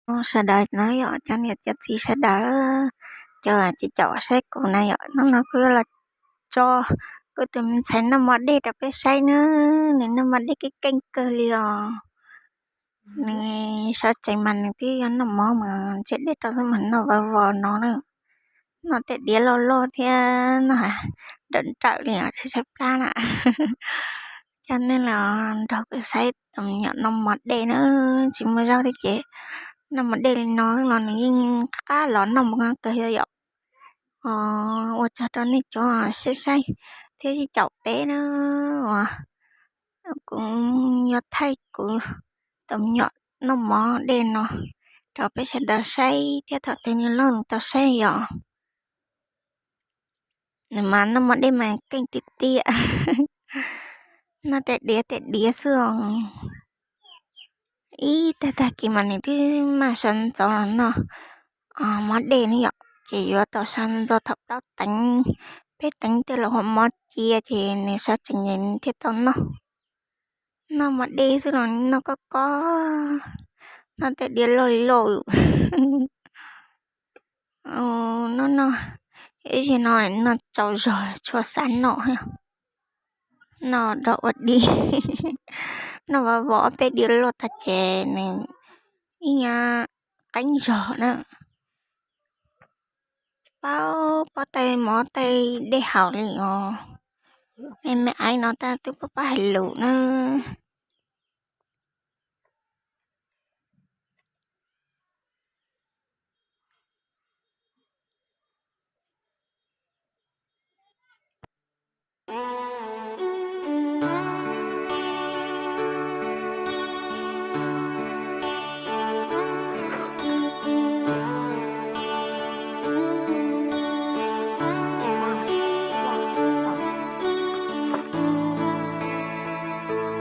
Sawv daws na yom, cov niam cov txiv sawv daws, cov caum saib kuv na yom, hnub no kuv yuav los tso kuv tus me ntxhais noj mov dej rau peb saib na. Nws noj mov dej keej keej kawg li os. Nws sawv tsees mas nws twb yog noj mov mas ntshe dej rau xwb mas noj vov vov no na. Noj tej diav loj loj thiab noj nrawm nrawm li os, tsis saib plab na. Coj nej los nrog kuv saib tus me nyuam noj mov dej na, tsis muaj zaub thiab ces noj mov dej li no los nws yeej qab los noj mov kawg yom. Ua tsaug rau nej cov saib saib thiab caum peb na, uas kuv yuav thaij kuv tus me nyuam noj mov dej no rau peb sawv daws saib thiab thaum twg nws loj nws tau saib yom. Nws mas noj mov dej mas keej tiag tiag, noj tej diav tej diav xwb os. Ib tag tag kis mas nws twb maj sawv ntxov los noj mov dej ne yom, ces yuav tau sawv ntxov thaum plaub teev peb teev tej los ua mov cia ces nws sawv tsees ces nws thiaj tau noj. Noj mov dej xwb los noj kob kob, noj tej diav loj loj. Noj noj, ib zaug no noj tsau zog tshua xav noj, noj dog ua dig, noj vov vov ob peb diav loj tag ces nws ib nyuag qeeb zog na. Paub pob taws mov taws dej haus li os. Me me aiv no tab twb pab pab hais lus na.